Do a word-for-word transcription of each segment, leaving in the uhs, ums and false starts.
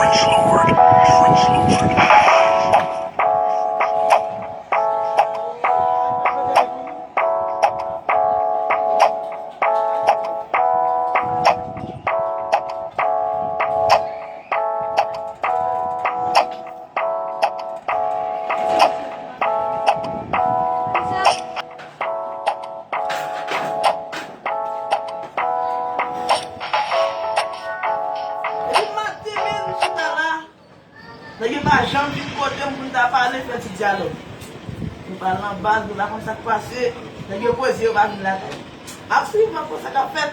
French Lord, French Lord. Li maten men m chita la. Nèg yo pa janm vin kote m pou n ta pale, fè ti dyalòg. Nou pral nan baz, nou pa konn sa k pase. Nèg yo poze, yo pa vin lakay. M ap swiv, m ap konn sa k ap fèt.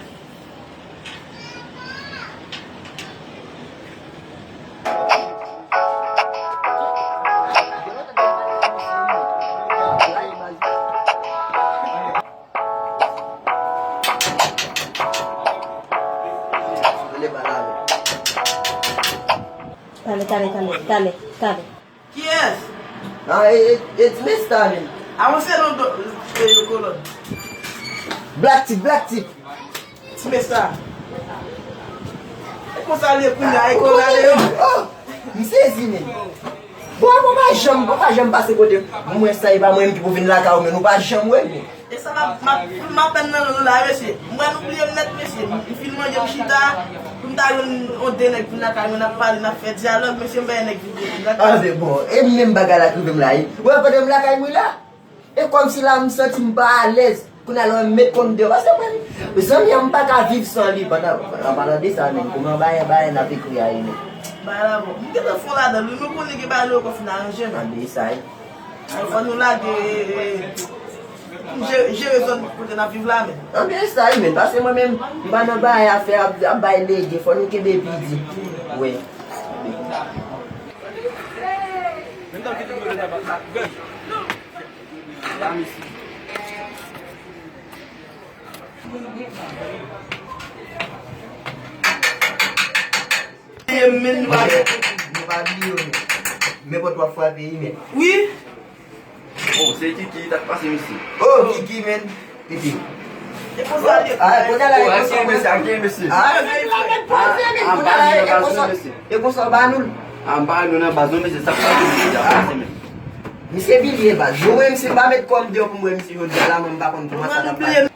Tale, tale, tale, tale, tale. Kiyès? Ah, e, e, e ti mesye sa menm. Avanse non, do, e, kolòn. Black Tip, Black Tip. Ti mesye sa. E konsa l ye kounye a, e konsa l ye. Oh, m sezi, men. Bon, bon, pa janm, bon, pa janm pase kote mwen sa, e pa mwen menm ki pou vin lakay ou, men nou pa janm wè, men. E sa m ap, m ap, m ap fè nan nou la, mesye. M wè nou bliye m nèt, mesye. M fin manje, m chita. Pou m ta jwenn yon de nèg vin lakay mwen, n ap pale, n ap fè dyalòg, mesye, m pa yon nèg vin lakay. Ah, se bon. E menm bagay la k rive m la, wi. Ou wè, pandan m lakay mwen la, e kòmsi la, m santi m pa alèz. Kounye a la, m met kò m deyò. Paske mwen, zanmi an, m pa ka viv san li. Pandan, an palan de sa, menm, kòman bagay, bagay n ap ekri a ye, menm? Bagay la bon. M gentan fon ladan l, wi, men konnen gen bagay nou poko fin aranje, men. An de sa, wi. Ay, fò nou lage, e, e, pou jere, jere zòn kote n ap viv la, men. An byen sa, wi, men, paske mwen menm, m pa nan bay afè ap, ap bay lege, fò nou kenbe pidi. Wi. E men nou pa, nou pa bliye yo, men. Nenpòt w ap frape, wi, men. Wi. Oh, se Kiki, sa k pase, mesye? Oh, Kiki, men. Kiki. E konsa li. Ah, kounye a la, e konsa, mesye, ak mesye. Ah, men la, men poze, men kounye a la, e konsa, e konsa, ba nou. Ah, m pa nou nan baz, non, mesye, sa k pase, mesye, sa k pase, men. Misye bilye, baz. Mwen, menm si m pa met kò m deyò pou m wè misye jodi a la, mwen, m pa konn kòman sa t ap pase.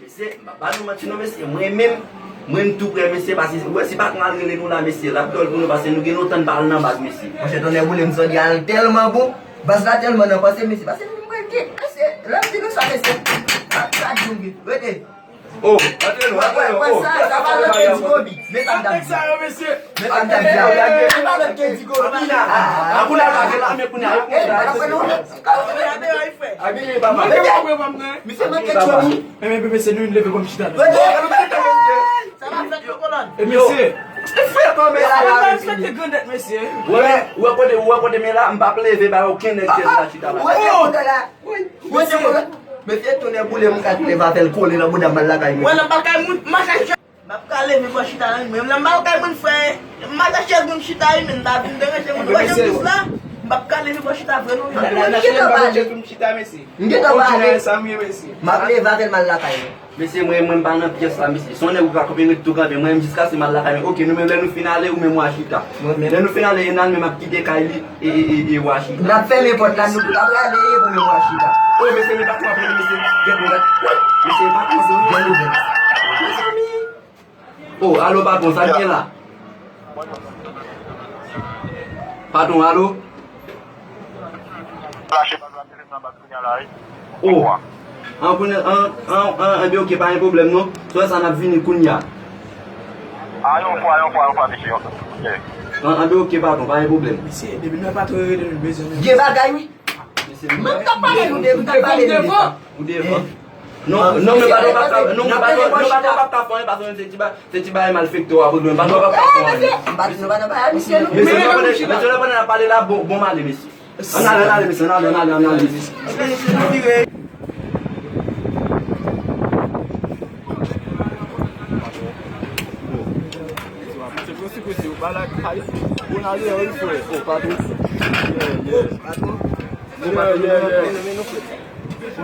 Mesye, m pa ba nou manti non, mesye. Mwen menm, mwen m tou prè, mesye, paske ou wè si patwon al rele nou la, mesye, l ap dòl pou nou, paske nou gen lontan n pa al nan baz, mesye. Monchè, tonnè boule m, sòdi a tèlman bon, baz la tèlman nan panse, mesye, paske nou mwen gen, mesye, lè m di nou sa, mesye, sa, sa di m vit, rete. Oh, antre nou, antre nou, oh. Sa, sa pa lòt ke di Kobe. Men sa m t ap di. Sa yo, mesye. Men sa m t ap di. Sa pa lòt ke di Kobe. Kounye a, kounye a, pa gen lame, kounye a, yo kounye a, mesye. Kounye a, deyò, wi, frè. Abye, papa. Mesye, manke tchòm, wi. Men, men, men, mesye, nou leve kòm chita, mesye. Sa va fèt, yo, kolòn. E, mesye. E, frè, kòman, mesye. Ou pa respekte grandèt, mesye. Wè, wè kote, wè kote, men la, m p ap leve ba okenn nèg chèz la chita la. Wè, wè kote la. Wi, mesye. Mesye, tonnè boule m, m ka leve avè l kole nan bouda m al lakay mwen. Wè, nan lakay moun, mache chèz. M p ap ka leve bò chita la, menm lè m al kay moun, frè, m mache chèz moun chita, wi, men m pa vin deranje moun. Wè, jan m di la, m p ap ka leve bò chita vre, non. M gentan pale. M gentan pale. M ap leve avè l, m al lakay mwen. Mesye, mwen, mwen m pa nan pyès la, mesye. Se yon nèg ou ka kanpe, ret tou kanpe. Mwen menm jiskaske m al lakay mwen. Oke, nou menm lè nou fin ale, ou menm w a chita. Lè nou fin ale, Enal menm ap kite kay li, e, e, e, e, w a chita. N ap fèmen pòt la, nou tout ap rale, e, pou menm w a chita. O, mesye, men patwon ap rele, mesye. Gèt nou, gèt. Mesye, patwon ap rele. Gèt nou, gèt. Mezanmi. O, alo, patwon, sa k gen la? Patwon, alo? Lache baz la, telefòn nan baz kounye a la, wi. O. An, kounye, an, an, an, enben, oke, pa gen pwoblèm, non. Sou sa, n ap vini kounye a. A, yon fwa, yon fwa, yon fwa, mesye, yon fwa. Oke. An, enben, oke, patwon, pa gen pwoblèm. Mesye, depi nou patwon rele nou bezwen nou. Gen bagay, wi. Mesye, mwen, m t ap pale nou de, m t ap pale nou de sa. Ou devan. Non, non, men patwon p ap ka, non, men patwon, non, patwon p ap ka fè anyen, patwon, se ti ba, se ti bagay malfektè w ap regle, men patwon p ap ka fè anyen. Mesye, nou pa nan bagay, mesye, nou. Mesye, nou pa nan, mesye, nou pa nan pale la, bon, bon, m ale, mesye. Ann ale, ann ale, mesye, ann ale, ann ale, ann ale, ann ale, mesye.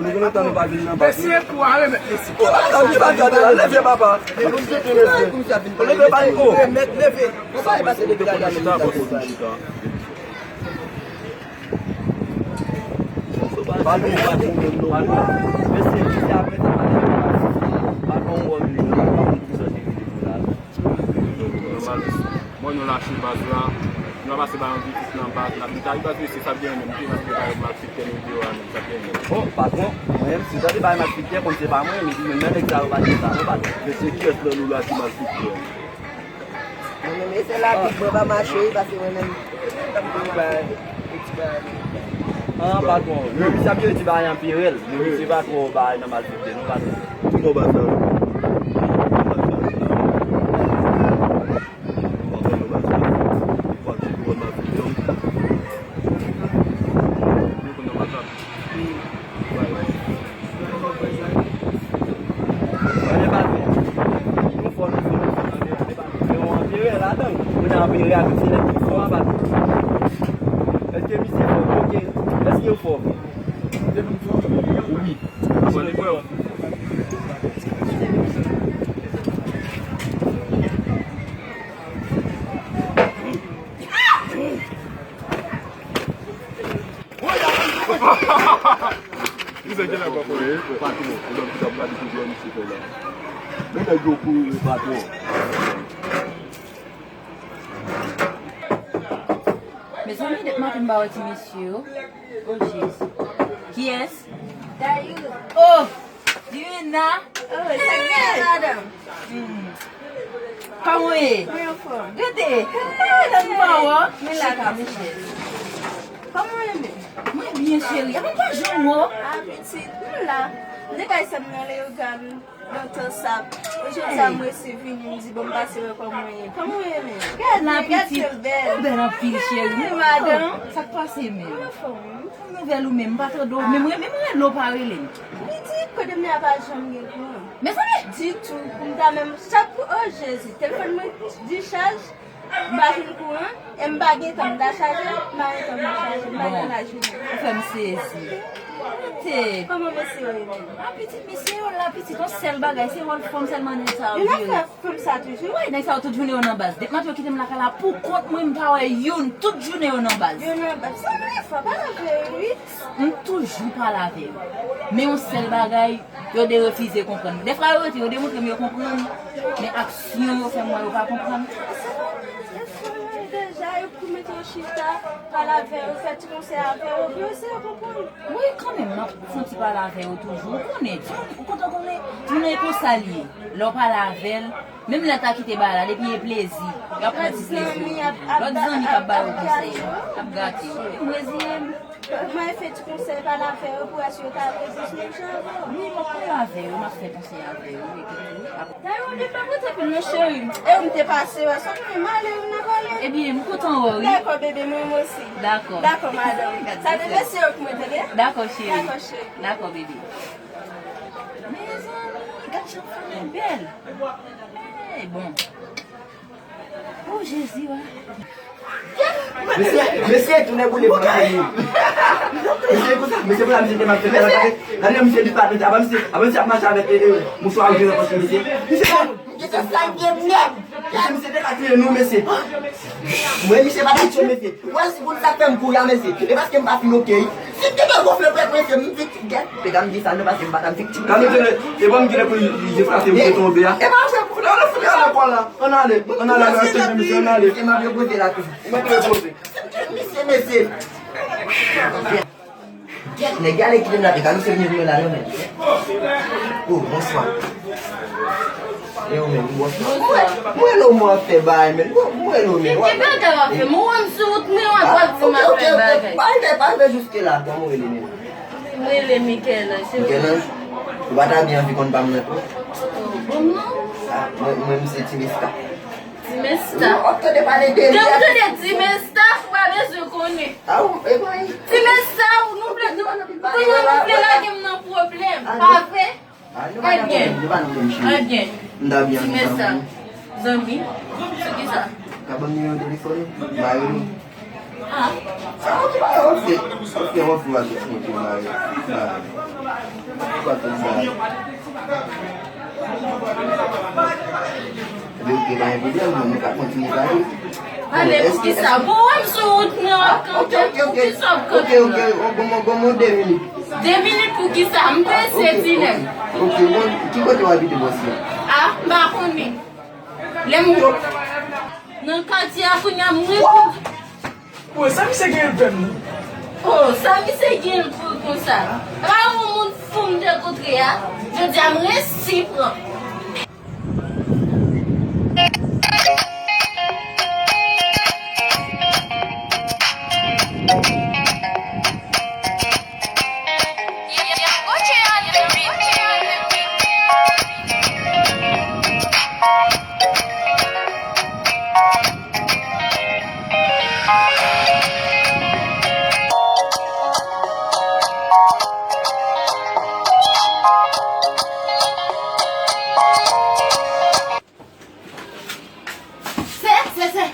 Nou gen lontan nou pa vin nan baz. Mesye, kou a remèt mesye. Ou pa ka, ou pa ka, leve, papa. Leve, pa niko. Remèt, leve. Ou pa pase depi la, la, la. Patwon, patwon, patwon. Mesye, mesye ap mete patwon. Patwon wòl li, patwon ki sòti vide pou la. Nòmal. Mwen, nou lache baz la. Nou ap pase ba yon vitis nan baz la. Nou ta baz mesye, sa byen menm. Ki nan se pa yon malfektè nou deyò a menm, sa byen menm. Bon, patwon, mwen menm, si w tande bay malfektè, konn se pa mwen, men menm nan nèg sa yo pa di sa, non, patwon. Mesye, kiyès nan nou la ki malfektè? Mwen menm, e se la, big mwen pa mache, wi, paske mwen menm, m pa bay, e ti bay. Ah, patwon, non, misye ap di bay anperè, men misye pa twò bay nan malfektè, non, patwon. Ki non baz la? Èske misye fò? Ok. Èske yo fò? Wi. Li se genlè pa konnen, patwon. Ou menm ki t ap gade videyo misye fè la. Men nèg yo kouri, patwon. Mezanmi, depi maten m pa wè ti mesye yo. Oh, Jezi. Kiyès? Dayou. Oh! Divina! Oh, sa gen, madanm? Hmm. Kòman w ye? Mwen anfòm. Gade! Hey, lè m pa wè w. Men la ka, men chèz. Kòman w ye menm? Mwen byen, cheri. Avan m pa janm wè w. Ah, pitit, m la. M te bay sè m nan Leyogàn. Lontan sa, jodi a m resi vini, m di, bon, m pase wè kòman w ye. Kòman w ye menm? Gade, gade, pitit, ou bèl anpil, cheri. Wi, madanm. Sa k pase menm? Anfòm, wi. Pou nouvèl ou menm, m pa tande w. Men mwen, men mwen rele w pa rele m. Pitit, kote m ye a pa janm gen kouran. Mezanmi! Ditou. Pou m ta menm, chak kou, oh, Jezi, telefòn mwen dichaj. M pa jwenn kouran, e m pa gen tan, m ta chaje, m pa gen tan pou m chaje, m pa gen lajounen. Ou fè m sezi. Gade. Kòman mesye yo ye menm? Ah, pitit, mesye yo la, pitit, yon sèl bagay, se wòl fanm sèlman nèg sa yo vire. Yo nan fè fanm sa toujou? Wi, nèg sa yo tout jounen yo nan baz. Depi maten yo kite m lakay la, pou kont mwen, m pa wè youn, tout jounen yo nan baz. Yo nan baz. Sa vre, fò pa nan vre, wi. M toujou pale avè yo. Men yon sèl bagay, yo derefize konprann. Dèfwa yo rete, yo demontre m yo konprann. Men aksyon yo fè m wè yo pa konprann. Deja, yo pou mete yo chita, pale avè yo, fè ti konsèy avè yo, pou yo eseye konprann. Wi, kanmenm, m ap fè yon ti pale avè yo toujou. Ou konnen, timoun, ou kontan konnen, timoun nan e konsa l ye. Lè w pale avè l, menm lè l ta kite bagay la, depi e plezi, y ap pran ti plezi yo toujou. Lòt zanmi k ap ba yo konsèy, k ap gate yo. Epi m reziye m. Mwen fè ti konsèy, pale avè yo pou wè si yo ta rete sou menm jan avè w. Wi, m ap pale avè yo, m ap fè konsèy avè yo, epi tou, ap- Dayou, li pa pote pou nou, cheri. E ou m te pase wè, sa w konnen, m ale, m nan pale. Ebyen, m kontan wè w, wi. Dakò, bebe, mwen, mwen osi. Dakò. Dakò, madanm. Sa te mesye yo pou mwen, tande? Dakò, cheri. Dakò, cheri. Dakò, bebe. Mezanmi, gad jan fanm nan bèl. Ey, bon. Oh, Jezi, wa. Mesye, mesye, tounen boule pou mwen. Mesye, konsa, mesye, konsa, misye te ap fè la, gade, gade, misye di pa, apa misye, apa misye ap mache avèk, e, e, mouswa ou jere kòs misye. Misye, misye, sa gen nèg. Mesye, misye te ka tiye nou, mesye. Mwen, misye pa ta tiye, mesye. Ou wè si pou sa fè m kouri a, mesye. E paske m pa fin oke, wi. Si m te gen gonfle prèt, mesye, m vit, gèt, medam di sa, non, paske m pa ta viktim. Gade, tene, e pa m ki te pou li, li, li frape m, te tonbe a. E pa fè pou li, li frape. Ann ale, ann ale, ann ale, ann ale, ann ale. Se m ap repoze la toujou. Ou mèt repoze. Mesye, mesye. Gèt, nèg, ale kite m la, te ka misye vini pou mwen la, non, men. Oh, bonswa. E ou menm, bonswa. Bonswa. Mwen, mwen, non, mwen ap fè bagay, men. Mwen, mwen, non, men. Ki bagay w ap fè? Mwen, mwen, sou wout, mwen, w ap di m ap fè bagay. Pa rive, pa rive jiske la, kòman w rele, men? Mwen rele Michel-Ange. Michel-Ange? Ou pa ta byen anvi konn pa m nan tou? Oh, bon, non. Ah, mwen, mwen, m se Ti Mesta. Ti Mesta. Ou ap tande pale de li. Lè m tande Ti Mesta, ou pa bezwen konnen. Ah, ou, e mwen. Ti Mesta, ou nou vle, nou, nou vle lage m nan pwoblèm, pa vre? Ah, nou pa nan pwoblèm, nou pa nan pwoblèm, cheri. Ebyen. M ta byen anvi zanmi. Ti Mesta. Zanmi? Sou kisa? Ka ban m nimewo telefòn ou? M a rele w. Ah. Ah, ok, ok. Ok, ok, ok, ok, ok, ok. M a rele w. M a rele w. Ou pa konn sa. Ebyen, ok, pa gen pwoblèm, non, nou ka kontinye pale. Pale pou kisa? Bon, wè m sou wout mwen, w ap kanpe m. Ok, ok, ok. Pou kisa w ap kanpe m la? Ok, ok, oh, bon, bon, bon, de minit. De minit pou kisa? M prese, ti nèg. Ok, bon, ki kote w abite, bòs la? Ah, m pa konnen. Lè m nan katye a kounye a, m reponn. Bon, sa misye gen l fè m nan? Oh, sa misye gen l pou l konsa? E pa yon moun fou m te kontre a. Jodi a, m resi pran. Sè, sè, sè.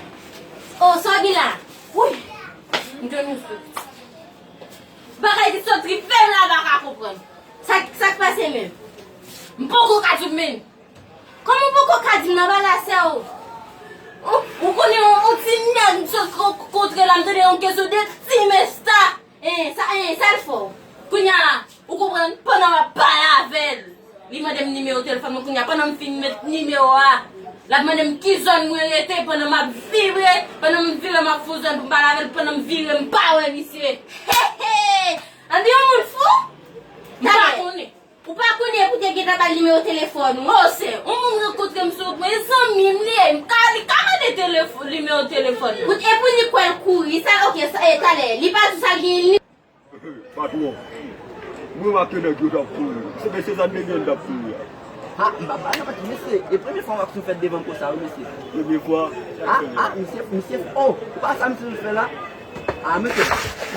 Oh, sa w gen la? Woy. M jwenn yon sou. Bagay ki sot rive m la, m pa ka konprann. Sa, sa k pase menm? M poko ka di w menm. Kòman w poko ka di m nan bagay sa yo? Ou, ou konnen yon, yon ti nèg m sot rankontre la, m tande yon kesyon de ti mesta. Hein, sa, hein, sa l fè w? Kounye a, ou konprann, pandan m ap pale avè l, li mande m nimewo telefòn mwen, kounye a, pandan m fin met nimewo a, l ap mande m ki zòn mwen rete, pandan m ap vire, pandan m vire, m ap fè yon zòn pou m pale avè l, pandan m vire, m pa wè misye. He, he! Ann di yon moun fou? M pa konnen. Ou pa konnen pou te gentan ba l nimewo telefòn ou? Oh, sè, yon moun rankontre m sou wout mwen, e zanmi m li ye, m ka, li ka mande telefò-, nimewo telefòn mwen. Kout, e pou li kwè l kouri, sa, ok, sa, e, talè, li pa di w sa l gen. Patwon, mwen remake nèg yo t ap kouri. Se mesye sa nèg yo t ap kouri a. Ha, m pa ba nan pati, mesye, e premye fwa m wè aksyon fèt devan m konsa, wi, mesye. Premye fwa? Ah, ah, misye, misye, oh, ou pa sa misye fè la? Ah, mesye.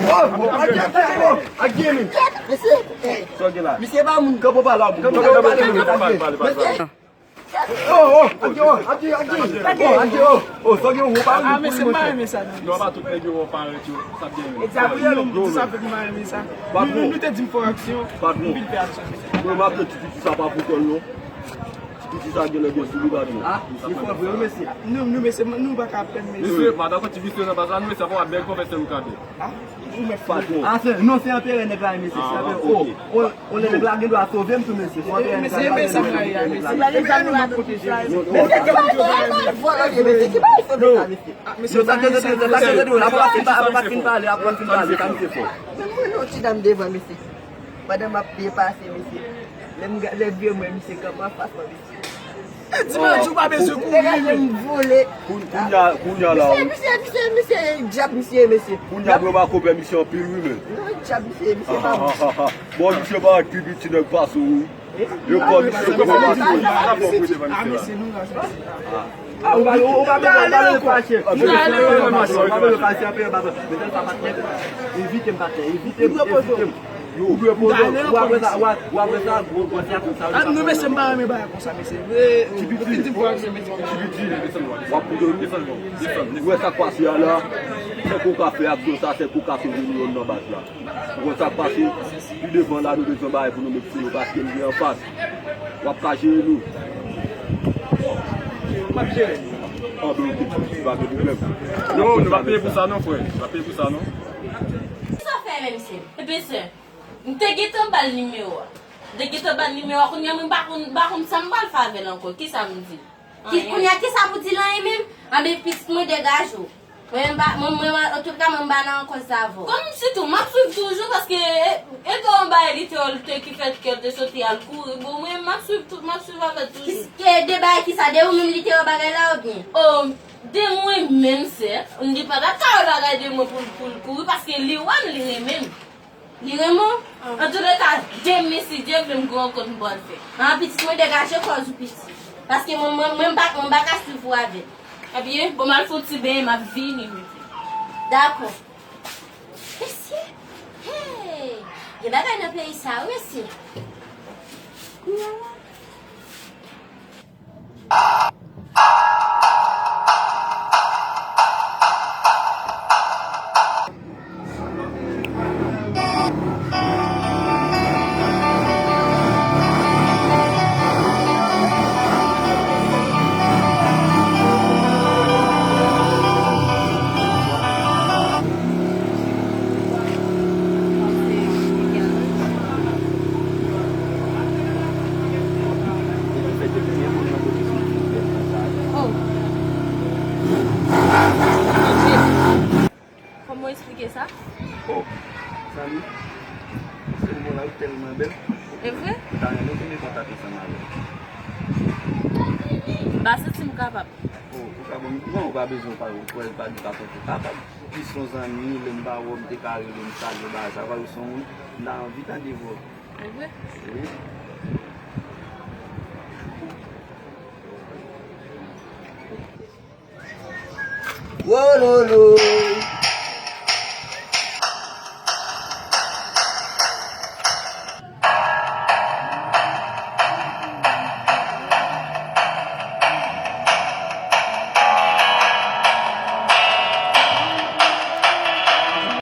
Oh, oh, adye, adye, oh, adye, men. Mesye. Sa w gen la? Misye pa moun. Kanpe w pale a moun. Kanpe w pale a moun. Mesye. Oh, oh, adye, oh, adye, adye. Oh, adye, oh. Oh, sa w gen, ou pa moun. Ah, mesye, m pa renmen sa, non. Non, pa tout nèg yo wè parèt yo, sa byen. Egzakteman, m di sa fè m pa renmen sa. Nou, nou, nou te di m fè aksyon, m vin fè aksyon, mesye. Mwen, m ap di ti piti sa pa pou kò l, non. Ti piti sa genlè gen sou li, patwon. Ah, li fò vre, wi, mesye. Nou, nou, mesye, nou pa ka plenn, mesye. Mesye, madanm ti visye nan baz la, nou, mesye, pa bèl konfèsè nou ka fè. Ah, ou mèt patwon. Ah, se, non, se anperè nèg la, mesye, se anperè. Oh, oh, oh, nèg la gen dwa sove m tou, mesye. Se anperè nèg la. Mesye, mesye, mesye. Mesye, ki bagay sove sa, mesye? Ah, mesye, yo, sa, sa, sa, sa, sa, apre w fin pale, apre w fin pale, sa misye fè. Men mwen, non, ti dam devan, mesye. Pandan m ap byen pase, mesye. Lè m ga-, lè m vire mwen, misye kanpe anfas mwen, mesye. E di m, di w pa bezwen kouri, men. Koun-, kounye a, kounye a la, misye, misye, misye, misye, dyab misye, mesye. Kounye a, mwen pa konpè misye anpil, wi, men. Non, dyab misye, misye pa bon. Bon, misye pa ak pi piti nèg pase w, wi. Yo pa misye, yo pa misye. Ah, mesye, nou laj, mesye. Ah, ou pa, ou pa bezwen, ou pa bezwen fache. Ou pa bezwen fache, ou pa bezwen fache, anpil, anpil. Mesye, sa pa t nèt. Evite m, patnè, evite m, evite m. Yo, ou dwe poze w. Ou apre sa, ou a-, ou apre sa, gwo, gwo, se aksyon sa yo. Ah, non, mesye, m pa renmen bagay konsa, mesye. Ti piti, ti piti, w ap poze w. Ou wè sa k pase a la? Fòk ou ka fè aksyon sa, fòk ou ka sove nou youn nan baz la. Ou wè sa k pase? Pi devan la, nou bezwen bagay pou nou met sou nou, paske nou gen anfas. W ap ka jere nou. M ap jere nou. Anben, ok, ti piti, pa gen pwoblèm. Non, nou pa peye pou sa, non, frè. Nou pa peye pou sa, non. Sa fè menm, mesye. Epi, sè. M te gentan ba l nimewo a. M te gentan ba l nimewo a, kounye a mwen pa konn, pa konn sa m pral fè avè l ankò. Kisa m di l? Ki, kounye a, kisa pou di l anyen menm? Anben, pitit mwen, degaje w. Mwen, m pa, mwen, mwen, antouka, mwen, m pa nan kòz sa avè w. Kòm sitou, m ap swiv toujou, paske e, e te yon bagay li te wè, li te ki fè kè l te soti al kouri. Bon, mwen, m ap swiv tou, m ap swiv avè l toujou. Ki, de bagay kisa, de ou menm li te wè bagay la oubyen? O, de mwen menm, sè, m di pa ta ka wè bagay de mwen pou l, pou l kouri, paske li wè m, li renmen m. Li renmen w? Antouleka, demen, si Dye vle, m gen yon rankont m pral fè. An, pitit mwen, degaje kòz ou, pitit. Paske mwen, mwen, mwen, m pa, mwen pa ka swiv ou avè l. Ebyen, bon, m al fè yon ti benyen, m ap vini, mesye. Dakò. Mesye! Hey! Gen bagay nan peyi sa, wi, mesye. Kounye a la. Gen moun nan kote sou ti bèl nan sa. Oh. Mon Dieu. Kòman w eksplike sa? Oh, zanmi, se moun la tèlman bèl. E vre? M ta renmen kenbe kontak ansanm avè l. M pa santi m kapab. Oh, ou ka ban m, non, ou pa bezwen, ou pa, ou pa, ou pa di pa santi w kapab. Ou plis yon zanmi, lè m pa wè w, m te ka rele, m salye w, bagay sa, ou pa wè se yon moun, m ta anvi tande vwa w. E vre? Wi. Wololo.